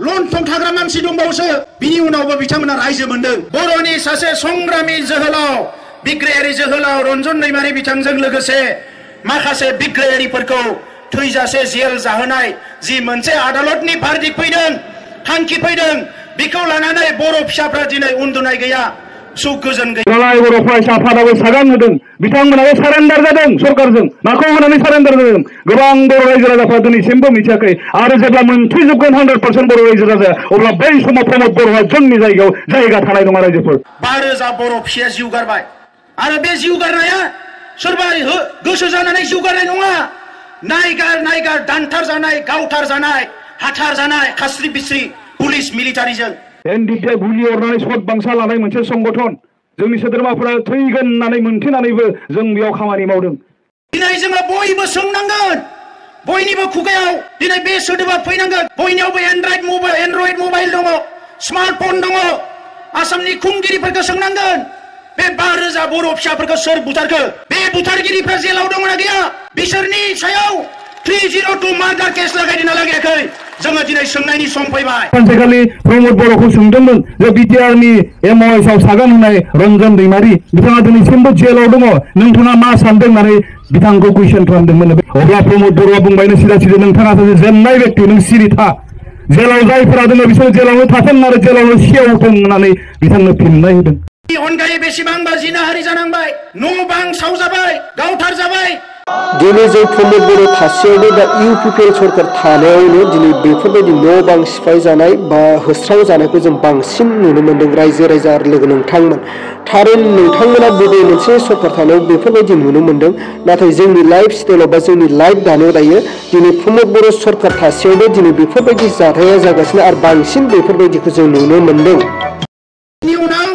लंथं थाग्रा मानसि दंबावोसो बिनि उनावबो बिथांमोना रायजो मोनदों। बर'नि सासे संग्रामी जोहोलाव बिग्रायारि जोहोलाव रन्जन दैमारि बिथांजों लोगोसे माखासे बिग्रायारिफोरखौ थैजासे जेल जाहोनाय जि मोनसे आदालतनि भार्डिक्ट फैदों, थांखि फैदों, बेखौ लानानै बर' फिसाफ्रा दिनै उन्दुनाय गैया, सुख गोजोन गैया। बर' फरायसा आफादाबो सागान होदों, बिथांमोनाबो सारेन्डार जादों सरकारजों। माखौ होनानै सारेन्डार जादों? गोबां बर' रायजो राजाफ्रा दिनैसिमबो मिथियाखै। आरो जेब्ला मोनफैजोबगोन 100% बर' रायजो राजा, अब्ला बै समाव प्रमद बर'आ जोंनि जायगायाव जायगा थानाय नङा। रायजोफोर 12,000 बर' फिसाया जिउ गारबाय आरो बे जिउ गारनाया सोरबा गोसो जानानै जिउ गारनाय नङा। नायगार दानथार जानाय, गावथार जानाय, हाथार जानाय, खास्रि बिस्रि पुलिस मिलिटारिजों। एनडिटिआ गुलि अरनानै सत बांसा लानाय मोनसे संगठन। जोंनि सोद्रोमाफोरा थैगोन होननानै मोनथिनानैबो जों बेयाव खामानि मावदों। दिनै जोङो बयबो सोंनांगोन, बयनिबो खुगायाव दिनै बे सोदोबा फैनांगोन। बयनियावबो एन्ड्रइड मबाइल दङ, स्मार्टफन दङ। आसामनि खुंगिरिफोरखौ सोंनांगोन, बे 12,000 बर' फिसाफोरखौ सोर बुथारखो? बे बुथारगिरिफ्रा जेलाव दङना गैया? बिसोरनि सायाव 302 मार्डार केस लागायदोंना लागायाखै? जोङो दिनै सोंनायनि सम फैबाय। सानसेखालि प्रमद बर'खौ सोंदोंमोन जे बिटिआरनि एमअएसआव सागान होनाय रन्जन दैमारि बिथाङा दिनैसिमबो जेलाव दङ, नोंथाङा मा सानदों होननानै बिथांखौ कुइसन खालामदोंमोन। अब्ला प्रमद बर'आ बुंबायनो सिदा नोंथाङा सासे जेननाय व्यक्ति, नों सिरि था। जेलाव जायफोरा दङ बिसोर जेलावनो थाथों आरो जेलावनो सेवथों होननानै बिथांनो फिननाय होदों। अनगायै बेसेबांबा जिनाहारि जानांबाय, न' बां सावजाबाय, गावथार जाबाय। दिनै जों प्रमद बर' थासेयावनो दा इउपिपिएल सरकार थानायावनो दिनै बेफोरबायदि न' बां सिफाय जानाय बा होस्राव जानायखौ जों बांसिन नुनो मोन्दों। रायजो राजा आरो लोगो नोंथांमोन, थारैनो नोंथांमोना बबे मोनसे सरकार थानायाव बेफोरबायदि नुनो मोन्दों। नाथाय जोंनि लाइफ स्टाइलाव बा जोंनि लाइफ दानायाव दायो दिनै प्रमद बर' सरकार थासेयावनो दिनै बेफोरबायदि जाथाया जागासिनो आरो बांसिन बेफोरबायदिखौ जों नुनो मोन्दों। बेनि उनाव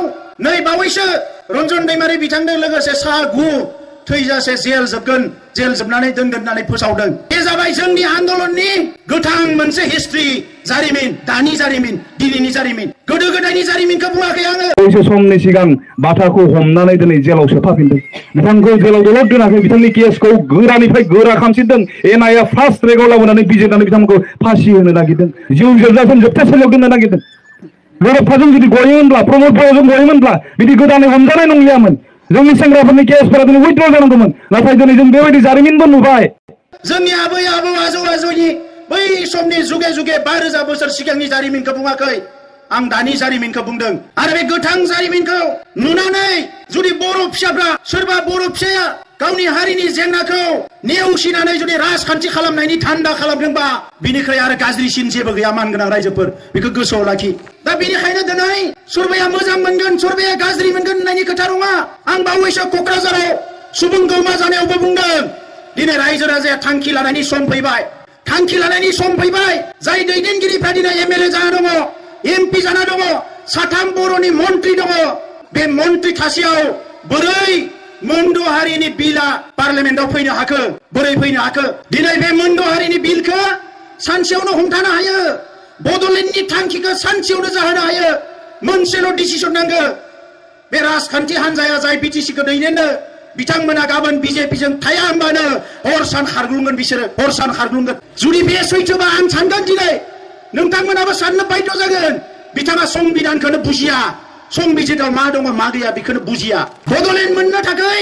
नै बावैसो रन्जन दैमारि बिथांजों लोगोसे सा 9 थैजासे जेल जोबगोन, जेल जोबनानै दोनगोन होननानै फोसावदों। बे जाबाय जोंनि आन्दोलननि गोथां मोनसे हिस्ट्रि, जारिमिन, दानि जारिमिन, दिनैनि जारिमिन। गोदो गोदायनि जारिमिनखौ बुङाखै आङो। बैसो समनि सिगां बाथाखौ हमनानै दिनै जेलाव सोफाफिनदों। बिथांखौ जेलाव दलद दोनाखै, बिथांनि केसखौ गोरानिफ्राय गोरा खालामसिनदों। एनआइए फार्स्ट ट्रेकआव लाबोनानै बिजिरनानै बिथांमोनखौ फासि होनो नागिरदों, जिउ जोबजासिम जोबथेसालियाव दोननो नागिरदों। बर'फोरजों जुदि गयोमोनब्ला, प्रमद बर'जों गयोमोनब्ला बिदि गोदानै हमजानाय नंलियामोन। जोंनि सेंग्राफोरनि केसफोरा दिनै उइथड्र जानांगौमोन। नाथाय दिनै जों बेबायदि जारिमिनबो नुबाय। जोंनि आबै आबौ आजौ आजौनि बै समनि जुगे जुगे 12,000 बोसोर सिगांनि जारिमिनखौ बुङाखै, आं दानि जारिमिनखौ बुंदों। आरो बे गोथां जारिमिनखौ नुनानै जुदि बर' फिसाफ्रा, सोरबा बर' फिसाया गावनि हारिनि जेंनाखौ नेवसिनानै जुदि राजखान्थि खालामनायनि धान्दा खालामदोंबा, बिनिख्रुइ आरो गाज्रिसिन जेबो गैया। मानगोनां रायजोफोर, बेखौ गोसोआव लाखि। दा बेनिखायनो दिनै सोरबाया मोजां मोनगोन, सोरबाया गाज्रि मोनगोन होननायनि खोथा नङा। आं बावैसो क'क्राझाराव सुबुं गौमा जानायावबो बुंदों, दिनै रायजो राजाया थांखि लानायनि सम फैबाय, थांखि लानायनि सम फैबाय। जाय दैदेनगिरिफ्रा दिनै एमएलए जाना दङ, एमपि जाना दङ, 3 बर'नि मन्त्रि दङ, बे मन्त्रि थासेयाव बोरै मोनद' हारिनि बिलआ पार्लियामेन्टआव फैनो हाखो? बोरै फैनो हाखो? दिनै बे मोनद' हारिनि बिलखौ सानसेयावनो हमथानो हायो, बड'लेण्डनि थांखिखौ सानसेयावनो जाहोनो हायो। मोनसेल' डिसिसन नांगौ। बे राजखान्थि हान्जाया जाय बिटिसिखौ दैदेनो, बिथांमोना गाबोन बिजेपिजों थाया होनबानो हर सान खारग्लुंगोन, बिसोरो हर सान खारग्लुंगोन। जुदि बे सैथोबा आं सानगोन दिनै नोंथांमोनाबो साननो बाध्य जागोन, बिथाङा संबिधानखौनो बुजिया, संबिजिताव मा दङ मा गैया बेखौनो बुजिया। बड'लेण्ड मोननो थाखाय,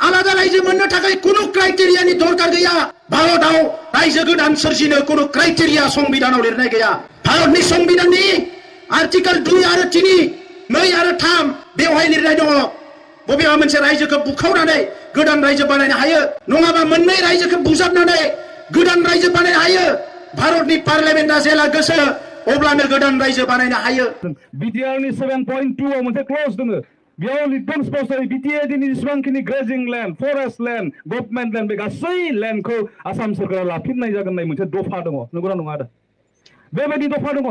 आलादा रायजो मोननो थाखाय खुनु क्राइटेरियानि दरकार गैया। भारतआव रायजो गोदान सोरजिनो खुनु क्राइटेरिया संबिधानाव लिरनाय गैया। भारतनि संबिधाननि आर्टिकेल 2 आरो 3, 2 आरो 3 बेवहाय लिरनाय दङ बबेबा मोनसे रायजोखौ बुखावनानै गोदान रायजो बानायनो हायो, नङाबा मोननै रायजोखौ बुजाबनानै गोदान रायजो बानायनो हायो। भारतनि पार्लियामेन्टआ जेला गोसो अब्लानो गोदान रायजो बानायनो हायो। बिटिआरनि 7.2 आव मोनसे क्लज दङ, बेयाव लिरदों स्पष्टयै बिटिआरनि जेसेबांखिनि ग्रेजिं land, forest land, government land, बे गासै लेन्डखौ आसाम सरकारा लाफिननाय जागोन होननाय मोनसे दफा दङ। नंगौना नङा? बेबायदि दफा दङ।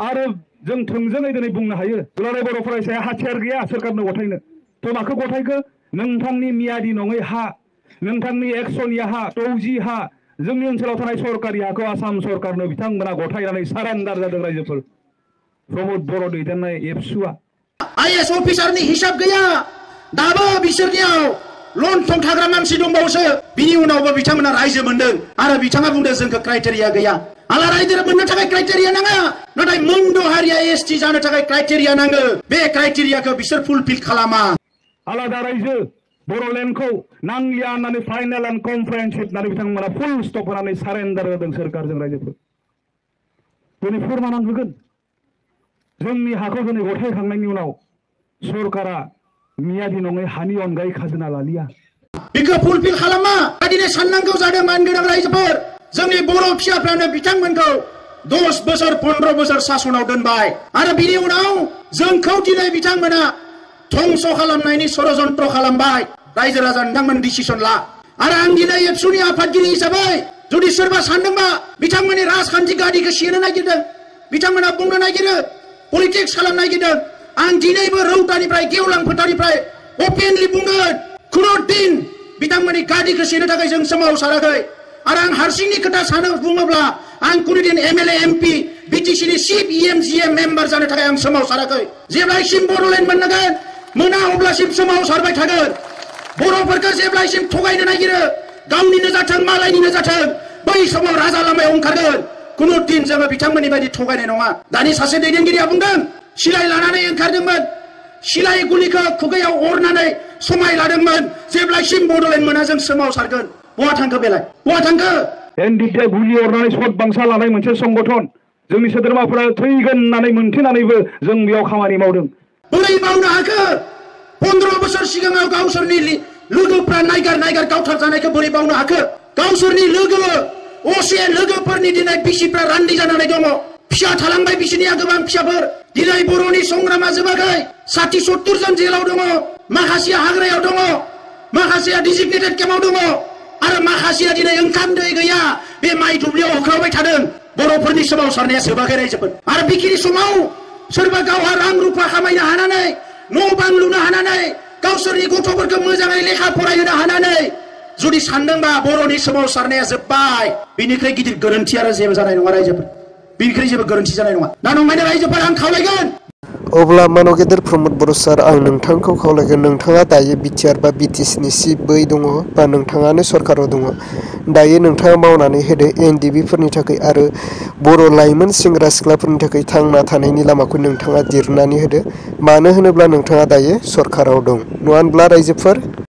आरो जों थोंजोङै दिनै बुंनो हायो, दुलाराय बर' फरायसाया हाथियार गैया सोरखारनो गथायनो। थ' माखौ गथायखो? नोंथांनि मियादि नङै हा, नोंथांनि एक्स'नि हा, 20 हा, जोंनि ओनसोलाव थानाय सरकारि हाखौ आसाम सरकारनो बिथांमोना गथायनानै सारेन्डार जादों। रायजोफोर, प्रमद बर' दैदेननाय एबसुआ आइएस अफिसारनि हिसाब गैया, दाबो बिसोरनियाव लंथं थाग्रा मानसि दंबावोसो। बिनि उनावबो बिथांमोना रायजो मोनदों आरो बिथाङा बुंदों जोंखौ क्राइटेरिया गैया। आला रायजो मोननो थाखाय क्राइटेरिया नाङा नाथाय मोनद' हारिया एसटि जानो थाखाय क्राइटेरिया नाङो बे क्राइटेरियाखौ बिसोर फुलफिल खालामा आलादा रायजो बर'लेण्डखौ नांलिया होननानै फाइनाल एन्ड कमप्रिहेनसिभ होननानै बिथांमोना फुल स्टप होनानै सारेन्डार होदों सोरखारजों रायजोफोर दिनै फोरमान होगोन जोंनि हाखौ दिनै गथायखांनायनि उनाव सरकारा मियादि नङै हानि अनगायै खाजोना लालिया बेखौ फुलफिल खालामा दिनै साननांगौ जादों मानगोनां रायजोफोर जोंनि बर' फिसाफ्रानो बिथांमोनखौ 10 बोसोर 15 बोसोर सासनाव दोनबाय आरो बिनि उनाव जोंखौ दिनै बिथांमोना धंस खालामनायनि षड़यन्त्र खालामबाय रायजो राजा नोंथांमोन डिसिसन ला आरो आं दिनै एबसुनि आफादगिरि हिसाबै जुदि सोरबा सानदोंबा बिथांमोननि राजखान्थि गादिखौ सेनो नागिरदों बिथांमोना बुंनो नागिरो पलिटिक्स खालामनो नागिरदों आं दिनैबो रौतानिफ्राय गेवलां फोथारनिफ्राय अपेनलि बुंगोन खुनु दिन बिथांमोननि गादिखौ सेनो थाखाय जों सोमावसाराखै आरो आं हारसिंनि खोथा सानो बुङोब्ला आं कुनु दिन एमएलए एमपि बिटिसिनि चिफ इएमजिएम मेम्बार जानो थाखाय आं सोमावसाराखै जेब्लासिम बर'लेण्ड मोनगोन मोना अब्लासिम सोमावसारबाय थागोन बर'फोरखौ जेब्लासिम थगायनो नागिरो गावनिनो जाथों मालायनिनो जाथों बै समाव राजा लामायाव ओंखारगोन कुनु दिन जोङो बिथांमोननि बायदि थगायनाय नङा दानि सासे दैदेनगिरिया बुंदों सिलाइ लानानै ओंखारदोंमोन सिलाइ गुलिखौ खुगायाव अरनानै समाय लादोंमोन जेब्लासिम बड'लेण्ड मोना जों सोमावसारगोन बहा थांखो बेलाय बहा थांखो एनडिटिआ गुलि अरनानै सत बांसा लानाय मोनसे संगठन जोंनि सोद्रोमाफोरा थैगोन होननानै मोनथिनानैबो जों बेयाव खामानि मावदों बोरै मावनो हाखो 15 बोसोर सिगाङाव गावसोरनि लोगोफ्रा नायगार गावथार जानायखौ बोरै मावनो हाखो गावसोरनि लोगो असे लोगोफोरनि दिनै बिसिफ्रा रान्दि जानानै दङ फिसा थालांबाय बिसिनिया गोबां फिसाफोर दिनै बर'नि संग्रामा जोबाखै 60-70 जन जेलाव दङ माखासेया हाग्रायाव दङ माखासेया डिजिगनेटेड केम्पआव दङ आरो माखासेया दिनै ओंखाम दै गैया बे माइ दुब्लियाव होख्रावबाय थादों बर'फोरनि सोमावसारनाया जोबाखै रायजोफोर आरो बेखिनि समाव सोरबा गावहा रां रुफा खामायनो हानानै न' बां लुनो हानानै गावसोरनि गथ'फोरखौ मोजाङै लेखा फरायहोनो हानानै जुदि सानदोंबा बर'नि सोमावसारनाया जोब्बाय बिनिख्रुइ गिदिर गोरोन्थि आरो जेबो जानाय नङा रायजोफोर बिनिख्रुइ जेबो गोरोन्थि जानाय नङा दा नंखायनो रायजोफोर आं खावलायगोन अब्ला मानगेदेर प्रमद बर' सार आं नोंथांखौ खावलायगोन नोंथाङा दायो बिटिआर बा बिटिसिनि सिबै दङ बा नोंथाङानो सरकाराव दङ दायो नोंथाङा मावनानै होदो एनडिबिफोरनि थाखाय आरो बर' लाइमोन सेंग्रा सिख्लाफोरनि थाखाय थांना थानायनि लामाखौ नोंथाङा दिरुननानै होदो मानो होनोब्ला नोंथाङा दायो सरकाराव दं नङा होनब्ला रायजोफोर